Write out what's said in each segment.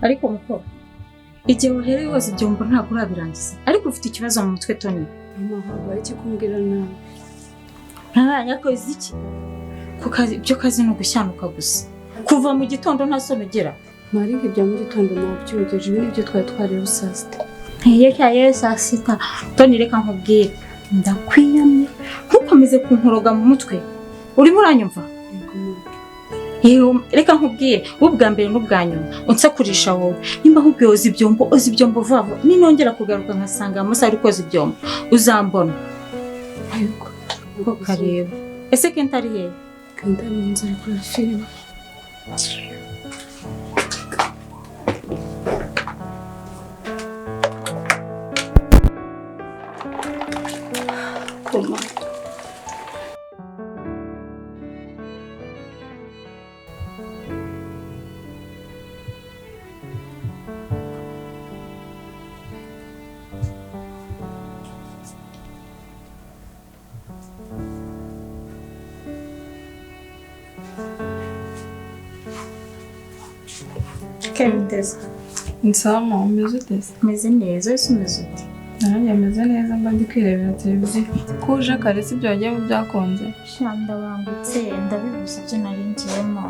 Ariko muko, igihe wahereye wose ibyombo ntabwo urabirangiza, ariko ufite ikibazo mu mutwe, Tony. Mama, habaye iki kumbwira nabi? Ntaranyakoze iki? Ku kazi, ibyo kazi ni ugushyanuka gusa. Kuva mu gitondo nta soni ugira. Marike, ibya mu gitondo nabyogeje, ibi nibyo twari twariye saa sita. Iyo cyaye saa sita. Tony, reka nkubwire. Ndakwiyamye. Ntukomeze kunkoroga mu mutwe. Urimo uranyumva? Yego mama. Yewe, reka nkubwire, ubwa mbere n'ubwa nyuma unsakurisha wowe. Nimba nkubwiye oza ibyombo, oza ibyombo vuba vuba. Ninongera kugaruka nkasanga amasaha uri koza ibyombo, uzambona. Yego. Ko kareba. Ese Kenta ari hehe? Kenta ari mu nzu ari kureba filime. Koma. Kenteza. Nsama, umeze ute se? Meze neza, ese umeze ute? Nanjye meze neza, mba ndi kwirebera televiziyo. Ko uje kare si ibyo wagiye mu byakunze? Sha, ndabangutse, ndabibuze ibyo nari ngiyemo.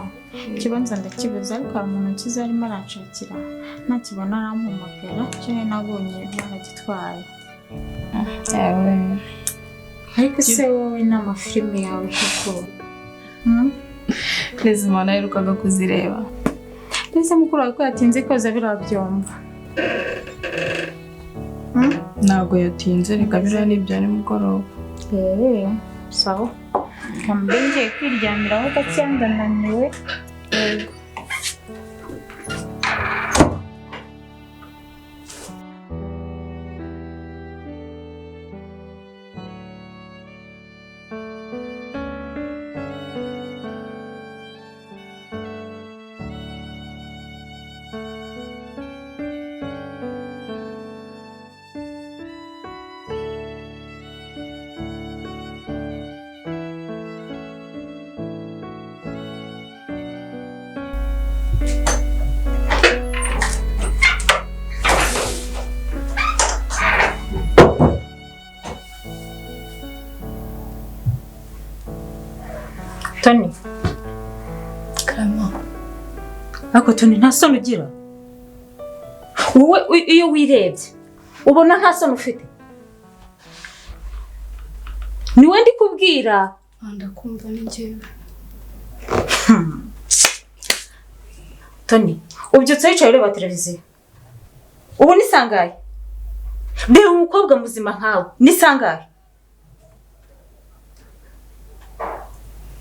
Ikibanza ndakibuze, ariko hari umuntu nsize arimo aranshakira. Nakibona arampamagara, icyo nari nabonye baragitwaye. Ewe. Ariko se wowe n'amafilime yawe koko? Nizima naherukaga kuzireba. Mbese mukuru wawe ko yatinze koza biriya byombo? Ntabwo yatinze, reka biriya ni ibya nimugoroba. Eee, sawa. Kambe ngiye kwiryamiraho gakeya, ndananiwe. Yego. Tony, Karama. ariko Tony, nta soni ugira? Wowe iyo wirebye ubona nta soni ufite? Niwe ndi kubwira. Ndakumva, ni njyewe. Tony, ubyutse wicaye ureba televiziyo. Ubu ni sangahe? Reba umukobwa muzima nkawe, ni sangahe?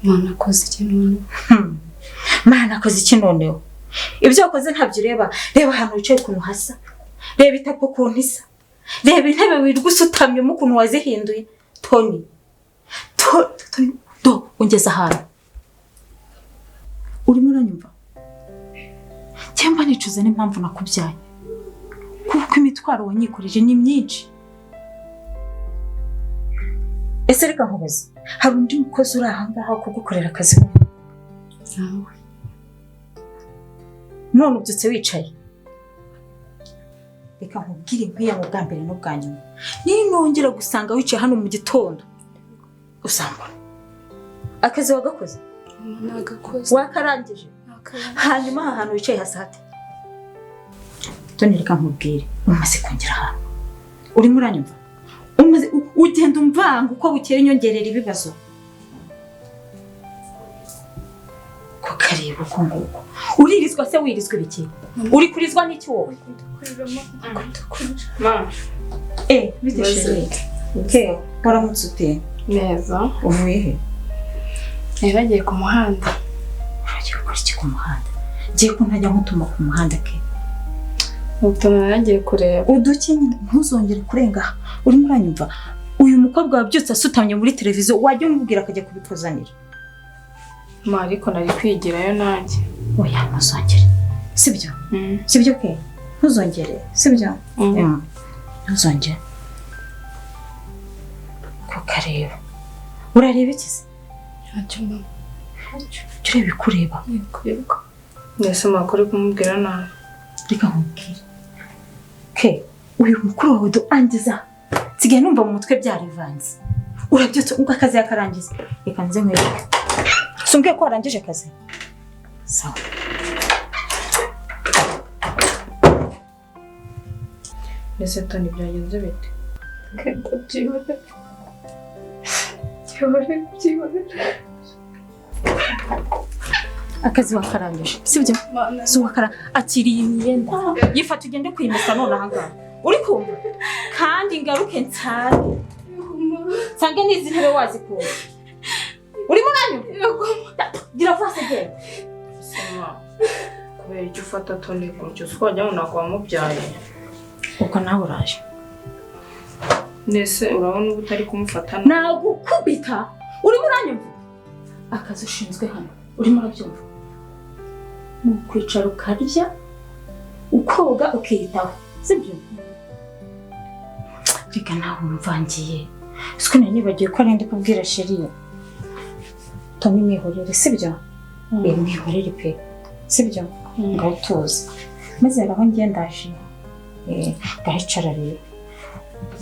Mana, akoze iki noneho? Mana, akoze iki noneho? Ibyo wakoze ntabyo ureba. Reba ahantu wicaye ukuntu hasa. Reba itapo ukuntu isa. Reba intebe wirirwa usutamyemo ukuntu wazihinduye. Tony, Tony, do ungeze ahantu. Urimo uranyumva? Cyangwa nicuza n'impamvu nakubyaye. Kuko imitwaro wanyikoreje ni myinshi. Ese reka nkubaze, hari undi mukozi uri aha ngaha wo kugukorera akazi? ' Ntawe. None ubyutse wicaye. Reka nkubwire nkwiya mu bwa mbere n'ubwa nyuma. Ninongera gusanga wicaye hano mu gitondo usambona. Akazi wagakoze? Nagakoze. Wakarangije? Hanyuma aha hantu wicaye hasa hate? Toni reka nkubwire, umaze kongera ahantu. Urimo uranyumva? Umaze ugenda umvanga uko bukeye unyongerera ibibazo. Ko kareba uko nguko. Uririzwa se wirizwa ibiki? Uri kurizwa n'iki wowe? Ma. Bite chérie? Okay, waramutse ute? Neza. Uvuye he? Naragiye ku muhanda. Uragiye gukora iki ku muhanda? Ngiye ko ntajya nkutuma ku muhanda ke. Utuntu naragiye kureba. Uduke nyine ntuzongere kurenga aha. Urimo uranyumva? Uyu mukobwa wabyutse asutamye muri televiziyo wajya umubwira akajya kubikuzanira. Ma ariko nari kwigirayo nanjye. Oya ntuzongere. Sibyo? Sibyo ke? Ntuzongere. Sibyo? Ntuzongere. Kukareba. Urareba iki se? Ntacyo mama. Ntacyo. Ureba ikureba. Yego. Nese makuru kumubwira nabi. Reka nkubwire. Ke, uyu mukuru wawe do angiza. Nsigaye numva mu mutwe byarivanze. Urabyutse ubwo akazi yakarangiza. Reka nze nkwereke. Sumbwiye ko warangije akazi? Sawa. Nese Toni byagenze bite? Kenda byihorere. Byihorere, byihorere. Akazi wakarangije, sibyo? Zuwakara akiriye imyenda. Yifata ugende kuyimesa none aha ngaha. Uri kumva? Kandi ngaruke nsange. Nsange n'izi ntebe wazikura. Urimo uranyumva? Gira vuba se genda. Sema, kubera icyo ufata Toni gutyo, si wajya ngo ntabwo wamubyaye. Ubwo nawe uraje. Nese urabona uba utari kumufata nabi. Nagukubita. Urimo uranyumva? Akazi ushinzwe hano. Urimo urabyumva? Ni ukwicara ukarya, ukoga, ukiyitaho. Sibyo? Reka nawe umvangiye. Siko nari nibagiwe ko ari ndi kubwira chérie. Toni mwihorere, sibyo? Mwihorere pe. Sibyo? Ngaho tuza. Maze aho ngiye ndaje. Ngahicara rero.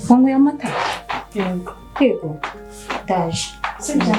Wanyweye amata? Yego. Yego. Ndaje. Sibyo?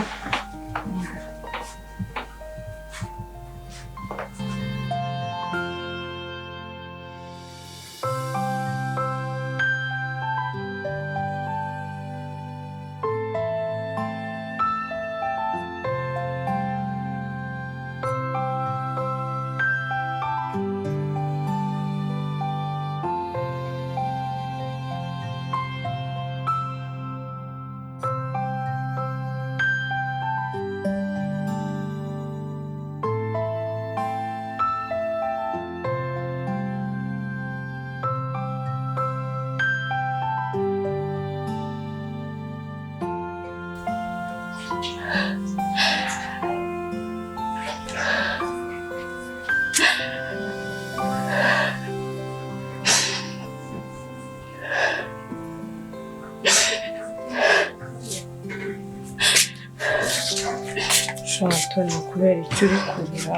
Toni kubera icyo uri kurira.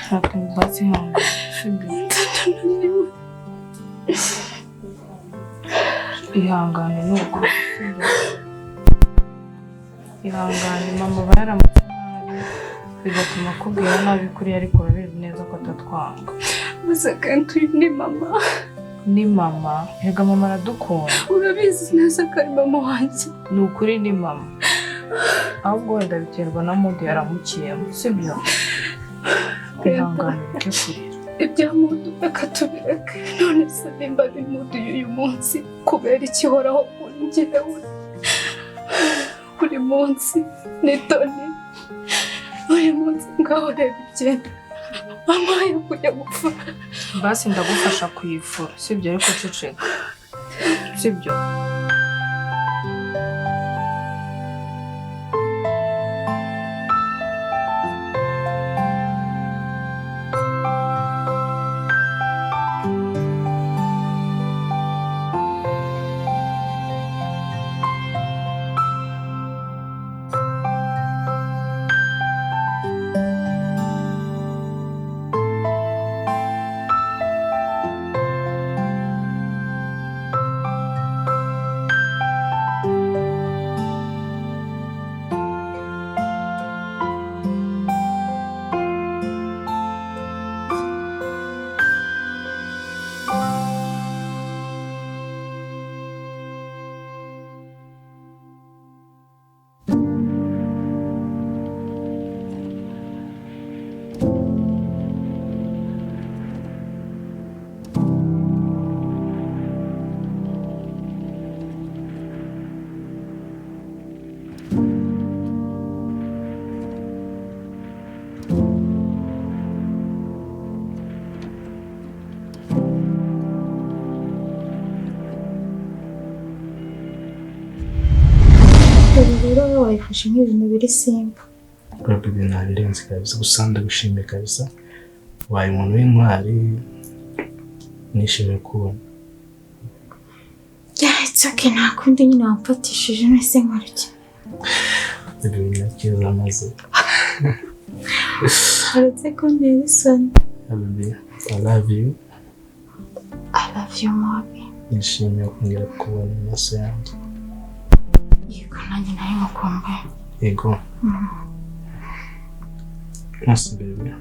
Ntabwo mbatse hano. Ihangane nuko. Ihangane mama aba yaramutse nabi bigatuma akubwira nabi kuri ariko urabizi neza ko atatwanga. Gusa kandi uyu ni mama. Ni mama, erega mama aradukunda. Urabizi neza ko ari mama wanjye. Ni ukuri ni mama. Ahubwo wenda biterwa na mudu yaramukiyemo, sibyo? Ihangane ureke kurira. Ibya mudu reka tubireke. None se nimba ari mudu y'uyu munsi kubera ikihoraho kuri njyewe. Buri munsi ni Toni. Buri munsi ngaho reba ibyenda. Mama yo kujya gupfa. Basi ndagufasha kuyifura, sibyo? Ariko ceceka. Sibyo? Wayifashe nk'ibintu biri simba. Baby, ibintu ntabirenze kabisa, gusa ndagushimiye kabisa. Wabaye umuntu w'intwari, nishimiye kubona. Yeah, it's okay, nta kundi nyine wamfatishije nese nkora iki? Baby, ibintu byiza maze. Uretse ko ntera isoni. Baby, I love you. I love you more. Nishimiye kongera kubona amaso yanjye. Yego, nanjye nari ngukumbuye. Yego. Nonese baby,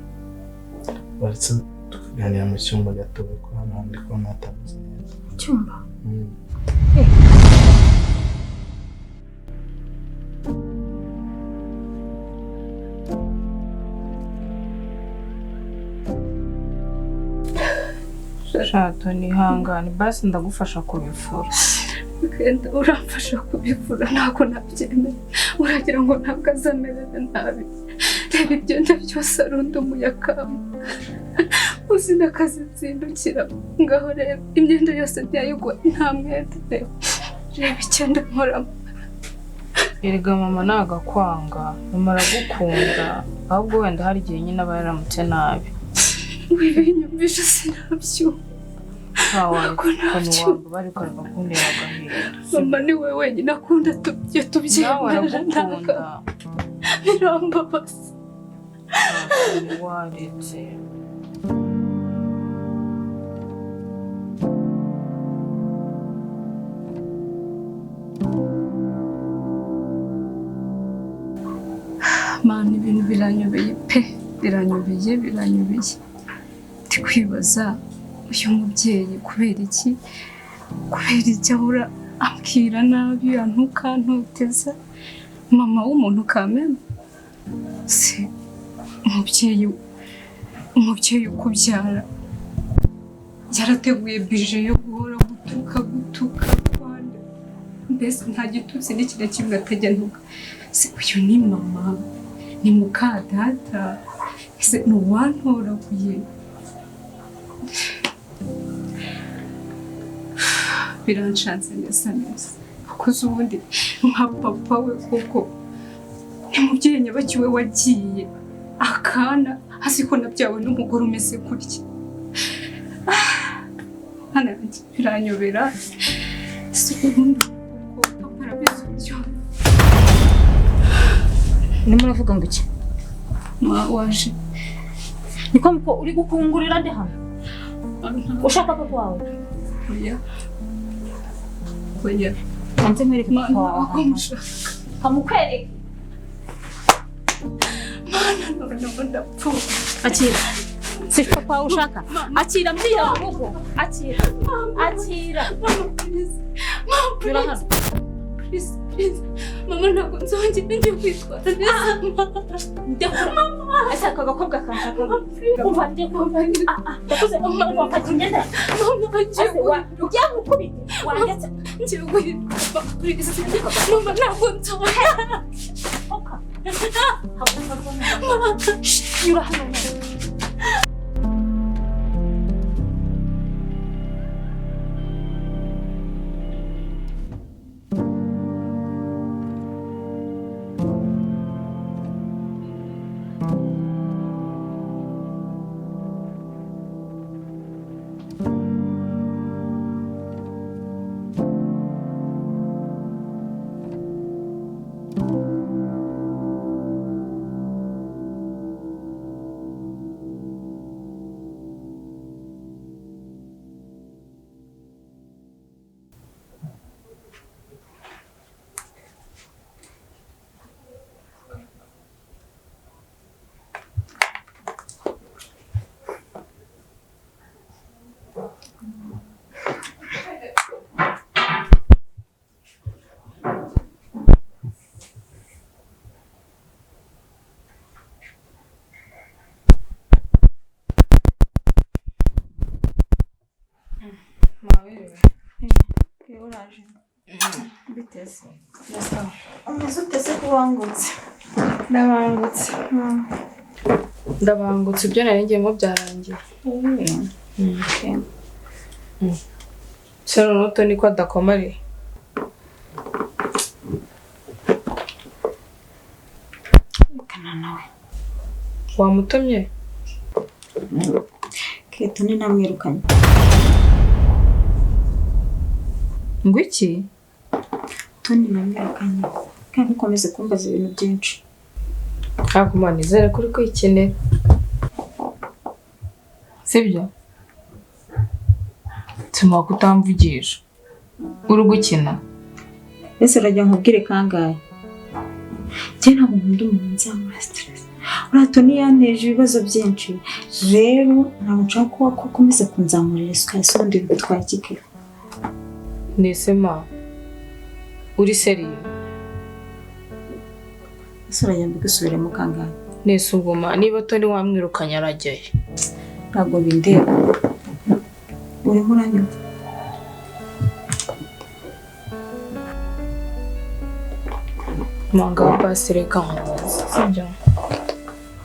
baretse tukaganira mu cyumba gato kuko hano hantu ndi kubona hatameze neza. Icyumba? Shato, nihangane basi ndagufasha kubivura. Genda uramfasha kubivura, ntabwo nabyemera. Uragira ngo ntabwo azamerera nabi. Reba ibyenda byose arunda umuyakamba. Uzi n'akazi nzindukira. Ngaho reba imyenda yose ntiyayigwa, nta mwenda. Reba reba icyenda nkoramo. Erega mama nagakwanga, mama aragukunda, ahubwo wenda hari igihe nyine aba yaramutse nabi. Wibinyumvisha sinabyumva. Bari kureba kuntera agahinda. Mama ni we wenyine akunda tubye tubyemera ntabwo birambabaza. Waretse. Mana, ibintu biranyobeye pe, biranyobeye biranyobeye. Ndi kwibaza uyu mubyeyi kubera iki ahora ambwira nabi, antuka, antoteza. Mama w'umuntu kameme se, umubyeyi ukubyara yarateguye bije yo guhora gutuka gutuka kwanda, mbese nta gitutsi n'iki na kimwe atajya ntuka. Se uyu ni mama, ni muka data, ese ni uwantoraguye? Biranshanze neza neza, kuko ubundi nka papa we koko ni mubyeyi nyabaki we wagiye akana azi ko nabyawe n'umugore umeze gutya. Hano biranyobera. Si ubundi kuko papa arabizi uburyo. Urimo uravuga ngo iki? Ma waje. Niko muko uri gukungurira nde hano? Ushaka papa wawe? Oya. Oya. Hanze nkwereke papa wawe. Kamukwereke. Mana, none ndapfuye. Akira. Si papa wawe ushaka? Akira mbwira mu rugo. Akira. Akira. Mama please. Mama please. Please, please. Mama ntabwo nzongera njye kwitwara neza. Ndekura. Ese aka gakobwa kanshaka. Umva ndekura. Ndakuze. Umva mfata imyenda. Mama ngiye Ujya gukubita. Wandetse. Ngiye guhinduka. Please. Mama ntabwo nzongera. Oka. Mama. Nyura hano. Biteze. Umeze uteze ko wangutse. Ndabangutse. Ndabangutse ibyo nari ngiyemo byarangiye. Se noneho Toni ko adakomariye. Wamutumye? Toni namwirukanye. Ngo iki? Toni namwirukanye kandi ukomeze kumbaza ibintu byinshi. Ariko Imana izere ko uri kwikenera, sibyo? Tuma kutamvugisha uri gukina. Ese urajya nkubwire kangahe? Njye ntabwo nkunda umuntu nzamura stress. Uriya Toni yanteje ibibazo byinshi, rero ntabwo nshaka ko ukomeza kunzamurira isukari, se ubundi bigutwaye iki ke? Nese ma, uri seriye? Ese urajya mbigusubiremo kangahe? Nese ubwo ma, niba Toni wamwirukanye arajyayo? Ntabwo bindeba. Urimo uranyumva? Manga basi reka nkubaze, sibyo?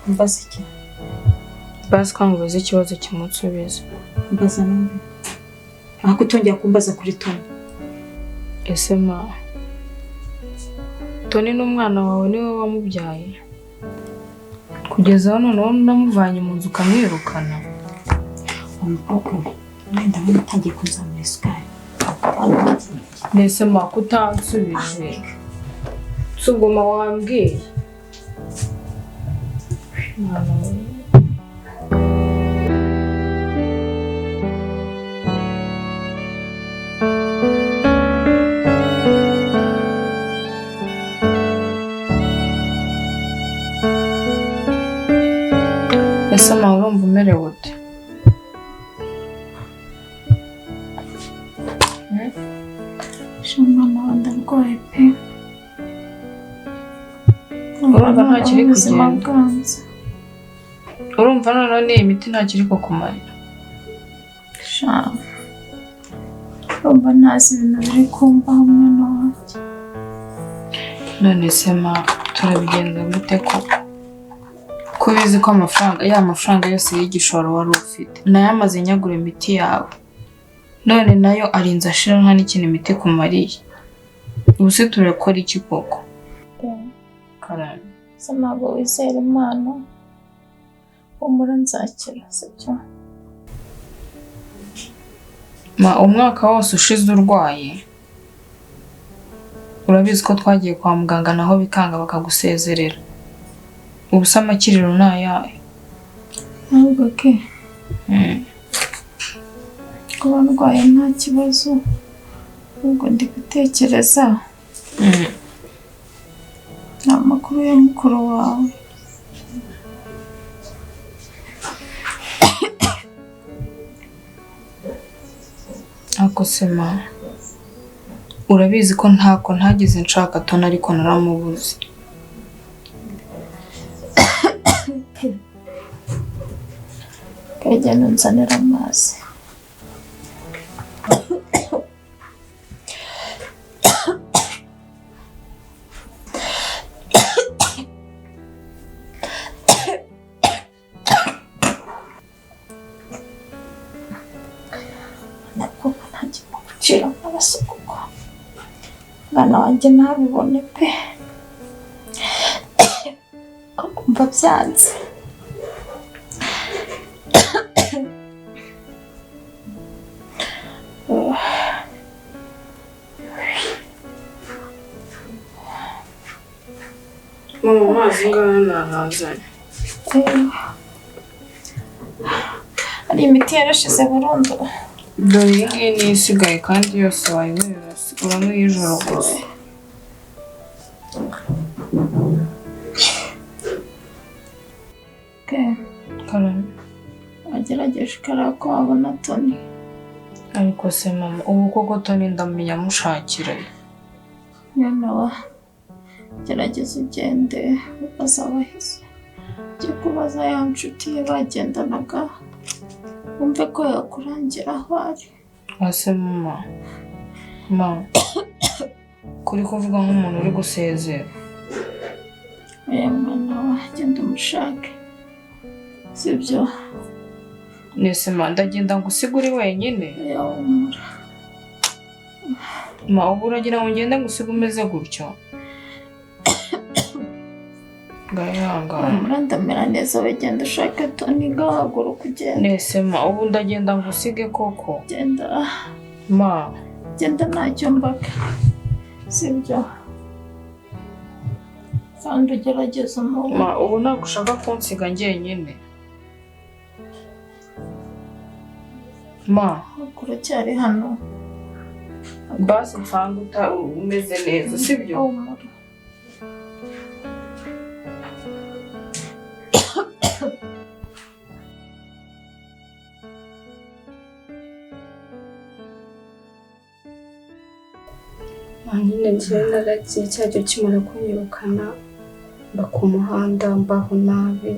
Mbaza iki? Basi ko nkubaze ikibazo kimwe unsubize. Mbaza numve. Ariko utongera kumbaza kuri Toni. Ese ma, Toni n'umwana wawe niwe wamubyaye? Kugeza aho noneho unamuvanye mu nzu ukamwirukana. Uwo mukobwa we, nawe ndabona utangiye kunzamura isukari. Nese ma, ko utansubije? Si ubwo ma wambwiye? Mwana we. Ese ma, urumva umerewe ute? Mwana wawe ndarwaye pe. Urumva ntakiri Ubuzima kugenda. bwanze. Urumva noneho n'iyi miti ntakiri kukumarira. Sha, urumva ntazi ibintu biri kumbaho mwana wanjye. None se ma, turabigenza gute koko? Ko ubizi ko amafaranga, ya mafaranga yose y'igishoro wari ufite, nayo amaze nyagura imiti yawe. None nayo arinze ashira nta n'ikintu imiti ikumariye. Ubu se turakora iki koko? Karame. Se ntabwo wizera Imana? Humura nzakira, sibyo? Ma, umwaka wose ushize urwaye, urabizi ko twagiye kwa muganga naho bikanga bakagusezerera. Ubu se amakiriro ni ayahe? Ahubwo ke, kuba ndwaye nta kibazo, ahubwo ndi gutekereza ni amakuru ya mukuru wawe. Ako se ma, urabizi ko ntako ntagize nshaka Toni ariko naramubuze. Kagenda unzanira amazi. Ntabwo ntangiye gucira amaraso kuko umwana wanjye ntabibone pe. Kumva byanze. Mama, amazi ngaya nahazanye. Hari imiti yarashize burundu. Dore iyi ngiyi niyo isigaye kandi yose wayinywera, uranywa iy'ijoro gusa. Karame. Wagerageje ukareba ko wabona Toni. Ariko se mama, ubu koko Toni ndamenya amushakira. Mwana wa, gerageza ugende ubaze abahise. Ujye kubaza ya nshuti ye bagendanaga, wumve ko yakurangira aho ari. Ase mama, mama, kuri kuvuga nk'umuntu uri gusezera. Oya mwana wa, genda umushake. Sibyo? Nese ma, ndagenda ngusiga uri wenyine? Oya humura. Ma, ubu uragira ngo ngende ngusiga umeze gutyo? Ngayihangana. Humura ndamera neza, wegenda ushake Toni, ngahaguruka ugenda. Nese ma, ubu ndagenda ngusige koko? Genda. Ma. Genda ntacyo mbaga. Sibyo? Kandi ugerageze umubone. Ma, ubu ntabwo ushaka kunsiga njyenyine. Ma. Uracyari hano. Basi nsanga umeze neza, sibyo? Humura. Nyine njyewe naragiye cya gihe ukimara kunyirukana mba ku muhanda mbaho nabi,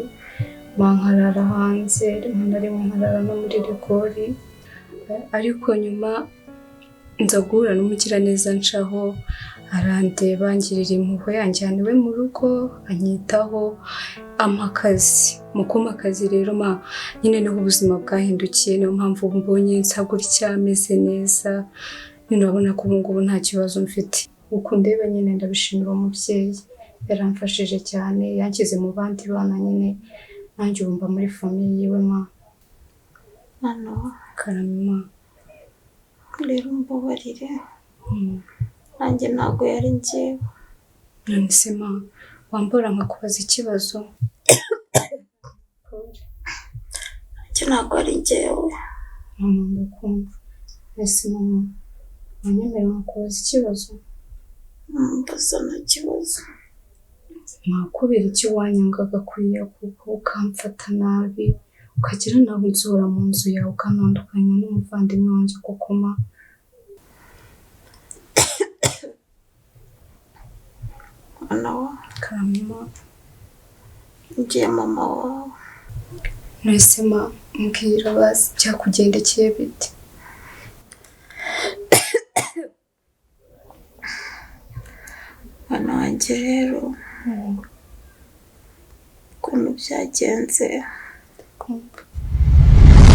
nkarara hanze rimwe na rimwe nkarara no muri rigori, ariko nyuma nza guhura n'umugiraneza ncaho arandeba angirira impuhwe anjyana iwe mu rugo anyitaho ampa akazi. Mu kumpa akazi rero ma nyine niho ubuzima bwahindukiye, niyo mpamvu mbonye nsa gutya meze neza. Nyine urabona ko ubu ngubu nta kibazo mfite. Uku ndeba nyine ndabishimira umubyeyi, yaramfashije cyane, yanshyize mu bandi bana nyine nanjye ubu mba muri famiye yiwe ma. Hano. Karame ma. Rero mbabarire. Nanjye ntabwo yari njyewe. None se ma, wambara nkakubaza ikibazo? Nanjye ntabwo ari njyewe. Mama ndakumva. Ese mama, wanyemerera nkakubaza ikibazo? Mbaza nta kibazo. Kubera iki wanyangaga kuriya kuko ukamfata nabi, ukagira nabi unsohora mu nzu yawe ukantandukanya n'umuvandimwe wanjye koko ma? Mwana wa. Karame ma. Ngiye mama wawe. None ma, mbwira basi byakugendekeye bite? Mwana wanjye rero ukuntu byagenze. Kunsura.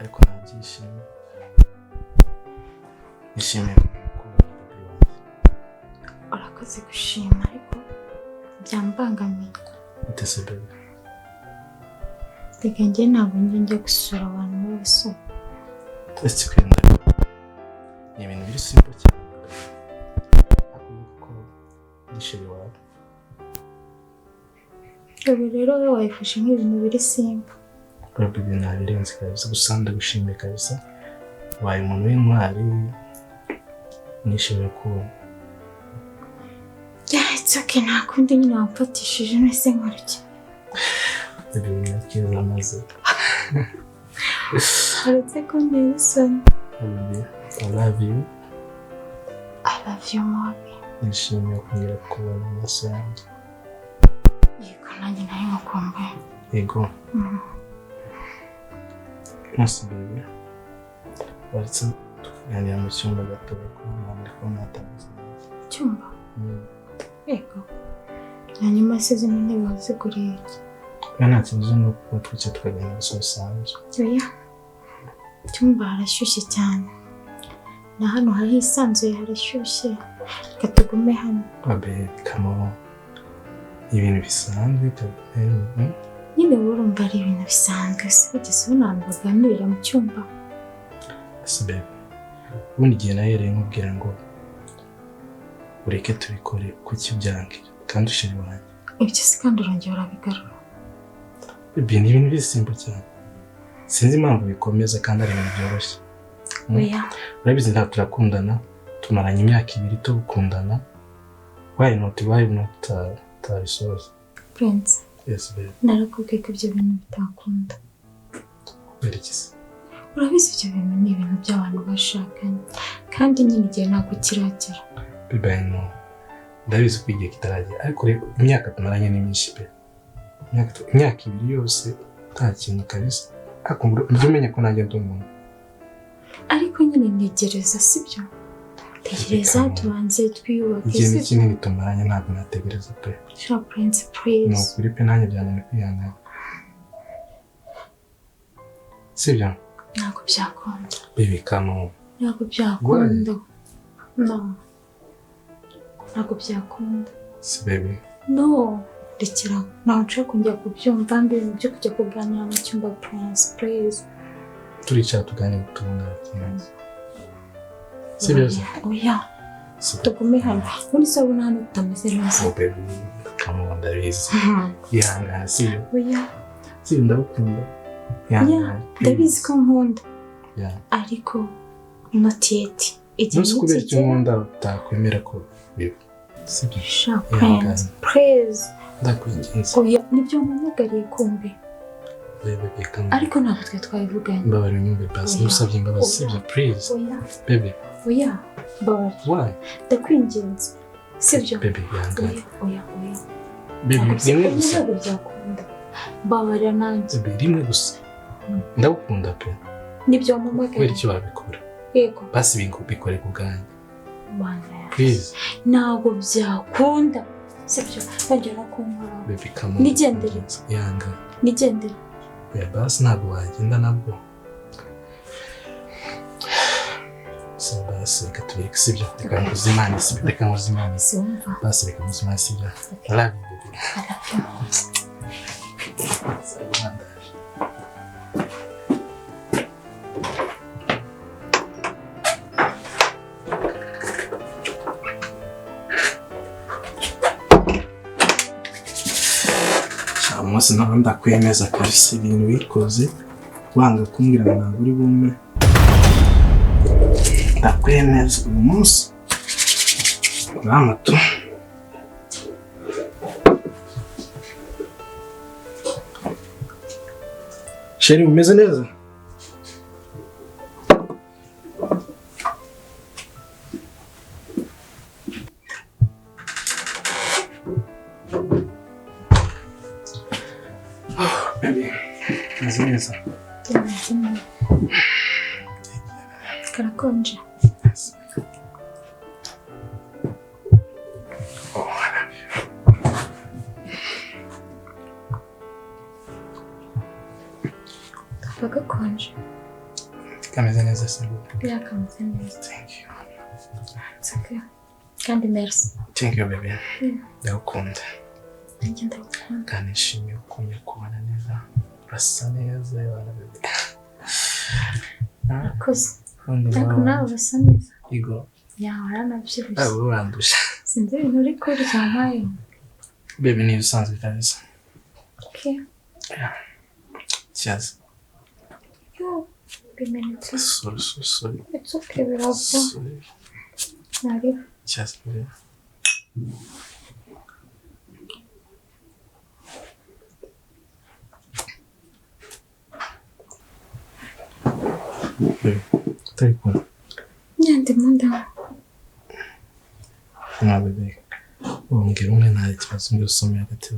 Ariko nabyishimiye. Nishimiye kubona bebe wanjye. Urakoze gushima ariko byambangamiye. Ute se bebe? Reka njye ntabwo njya gusura abantu bose. Ese kwenda ni ibintu biri simple cyane. Ariko ko nishimiye wawe. Ubu rero wowe wayifashe nk'ibintu biri simple. Bebe ntabirenze kabisa, gusa ndagushimiye kabisa. Wabaye umuntu w'intwari, nishimiye kubona. Yeah, it's okay, nta kundi nyine wamfatishije nese nkora iki? Bebe nyakiza maze. Uretse ko ntera isoni. Bebe, I love you. I love you mommy. Nishimiye kongera kubona amaso yanjye. Yego nanjye nari nkukumbuye. Yego. Nonse bebe, waretse tukaganira mu cyumba gato kuko ndi kubona hatameze neza. Icyumba? Yego. Hanyuma se zino ntebe waziguriye iki? Nta kibazo ni uko twicaye tukaganira gusa bisanzwe. Oya. Icyumba harashyushye cyane. Na hano harisanzuye harashyushye. Reka tugume hano. Babe, come on. Ibintu bisanzwe tugume. Nyine wowe urumva ari ibintu bisanzwe se wigeze ubona abantu baganirira mu cyumba? Ese bebe, ubundi igihe nahereye nkubwira ngo ureke tubikore kuki ubyangira kandi ushiri wanjye. Ibyo se kandi urongera urabigarura. Bebe, ni ibintu bisimba cyane. Sinzi impamvu bikomeza kandi ari ibintu byoroshye. Oya. Urabizi ntabwo turakundana, tumaranye imyaka ibiri tugukundana. Why not tutabisoza? Prince. Yes babe. Narakubwiye ko ibyo bintu bitakunda. Kubera iki se? Urabizi ibyo bintu ni ibintu by'abantu bashakanye. Kandi nyine igihe ntabwo kiragera. Babe, I know. Ndabizi ko igihe kitaragera ariko imyaka tumaranye ni myinshi pe. Imyaka ibiri yose nta kintu kabisa. Ariko ujye umenya ko nanjye ndi umuntu. Ariko nyine ntegereza sibyo? Tegereza tubanze twiyubake. Igihe ni kinini tumaranye ntabwo nategereza pe. Sha Prince please. Ni ukuri pe nanjye byananiye kwihangana. Sibyo? Ntabwo byakunda. Baby come on. Ntabwo byakunda. No. Ntabwo byakunda. Si baby. No. Rekera. Ntabwo nshaka kongera kubyumva mbi ibintu byo kujya kuganira mu cyumba Prince, please. Turicara tuganire tubona ikibazo. Si byo se? Oya. Tugume hano. Ubundi se urabona hano tutameze neza. Oh baby, come on, ndabizi. Ihangane, si byo? Oya. Si byo, ndagukunda. Ihangane. Ndabizi ko nkunda. Yeah. Ariko not yet. Igihe Ntuzi kubera icyo nikigera. nkunda utakwemera ko biba. Si byo? Sha Prince, please. Ndakwinginze. Oya, nibyo mpamagariye kumbe. Baby, reka Ariko ntabwo twe twabivuganye. mbabarira unyumve basi. Oya. Nusabye imbabazi, si byo? Please. Oya. Baby, Oya. Mbabarira. why? Ndakwinginze. Si byo? Baby, ihangane. Oya, oya, oya. Baby, rimwe gusa. Ntabwo byakunda. Mbabarira nanjye. Baby, rimwe gusa. Ndagukunda pe. Nibyo Kubera wampamagariye. icyo wabikora. Yego. Basi bikore ku bwanjye. Mana yanjye. Please. Ntabwo byakunda. Si byo? Nongera no kunkoraho. Baby, come on. Nigendere. Ihangane. Nigendere. Oya, basi ntabwo wagenda nabwo. So basi reka tubireke, si byo? Reka nkuze Imana, si byo? Reka nkuze Imana. Siwumva. Basi reka nkuze Imana, si byo? I love you, baby. I love you. Umunsi nawe ndakwemeza kabisa ibintu wikoze wanga kumbwira ngo ntabwo uri bumwe. Ndakwemeza uyu munsi uramatu. Sheri, umeze neza? Baby, umeze neza? Karakonje. Oh, I love you. Kaba gakonje. Kameze neza se? Ya kameze neza. Thank you. It's okay. Kandi merci. Thank you, baby. Ndagukunda. Nanjye ndagukunda. Kandi nishimiye ukuntu kubana neza. Urasa neza, yabana baby. Urakoze. Ubundi Ariko nawe urasa neza. Igo. Ya, waranabyibushye. Ntabwo urandusha. Sinzi ibintu uri kurya nkayo. Baby, ni ibisanzwe kabisa. Okay. Cheers. Yo, bimenetse. Sorry, sorry, sorry. It's okay, birava. Sorry. Nari. Cheers, baby. Baby, utari kumwe. Nyandimo ndaho. Nka baby, umbwira umwe nta kibazo mbwira usome hagati.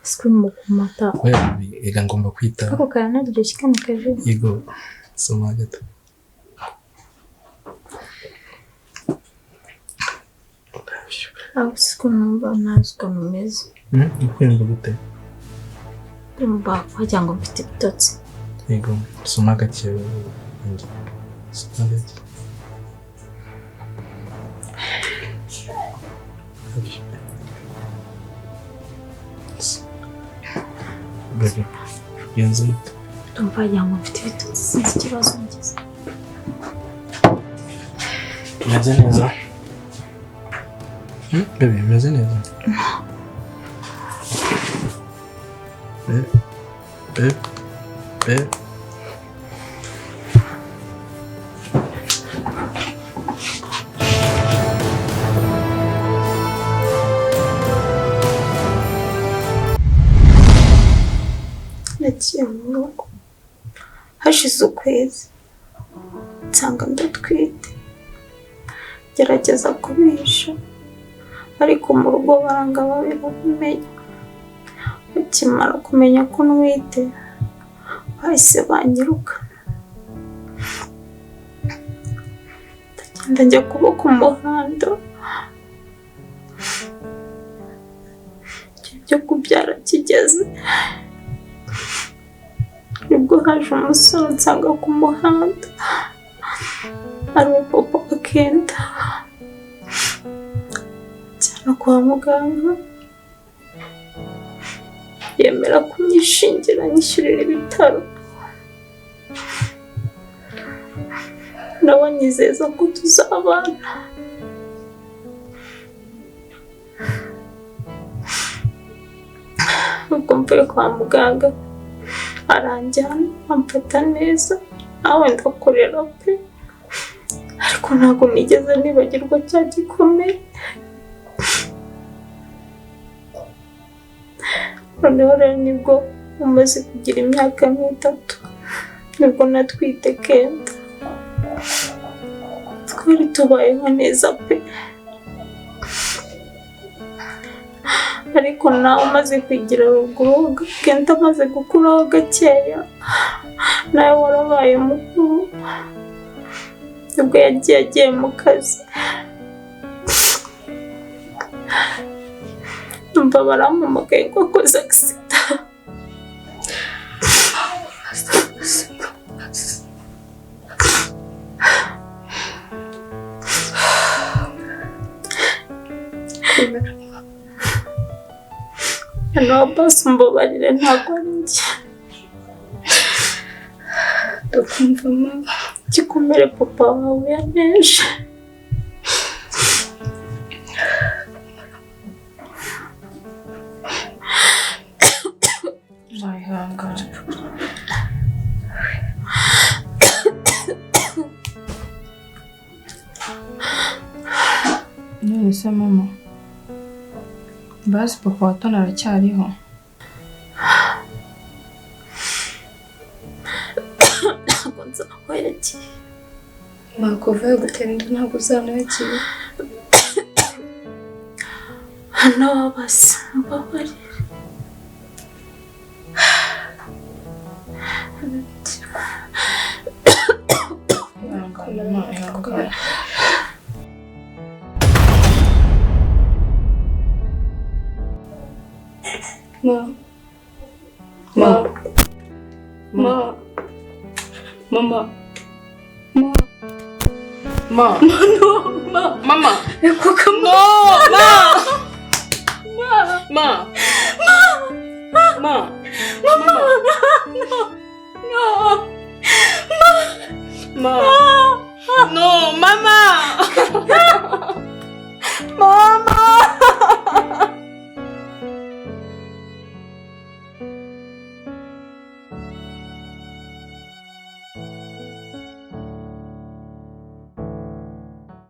Siko mu kumata. Oya baby, ega ngomba kwita. Ako karanaryoshye kano kaji. Yego, soma hagati. Aho siko numva ntazi ukuntu umeze. Ukwiyumva gute? Ndumva wagira ngo mfite ibitotsi. Yego, soma gake. Soma gake. Baby, bigenze bite? Ndumva wagira ngo mfite ibitotsi, sinzi ikibazo ngize. Umeze neza? Baby, umeze neza? Baby, baby, baby. Nagiye mu rugo hashize ukwezi nsanga ndatwite, gerageza kubihisha ariko mu rugo baranga babimenya. Bakimara kumenya ko ntwite bahise banyirukana, ndagenda njya kuba ku muhanda. Igihe cyo kubyara kigeze nibwo haje umusore nsanga ku muhanda, Ariwe papa wa Kenda, njyana kwa muganga, yemera kunyishingira anyishyurira ibitaro, nawe anyizeza ko tuzabana. Ubwo mvuye kwa muganga aranjyana amfata neza, nawe ndakorera pe, ariko ntabwo nigeze nibagirwa cya gikomere. Noneho rero nibwo umaze kugira imyaka nk'itatu nibwo natwite Kenda, twari tubayeho neza pe, ariko nawe umaze kwigira ruguru, Kenda amaze gukuraho gakeya, nawe warabaye mukuru, nibwo yagiye mu kazi, numva barampamagaye ngo akoze agisida. Noneho basi umbabarire ntabwo ari njye. Ndakumva mama. Igikomere papa wawe yanteje. Uzayihangane. None se mama, basi papa wa Toni aracyariho? Ntabwo nzi aho yagiye. Ma, kuva yagutera inda ntabwo uzana yagiye. Hano basi mbabarire. Ihangane mama, ihangane. Ma. Ma. Ma. Mama. Ma. Ma. Ma, no, ma. Mama. Kuka No, ma. Ma. Ma. Ma. Ma. Mama. No. No. Ma. No, mama.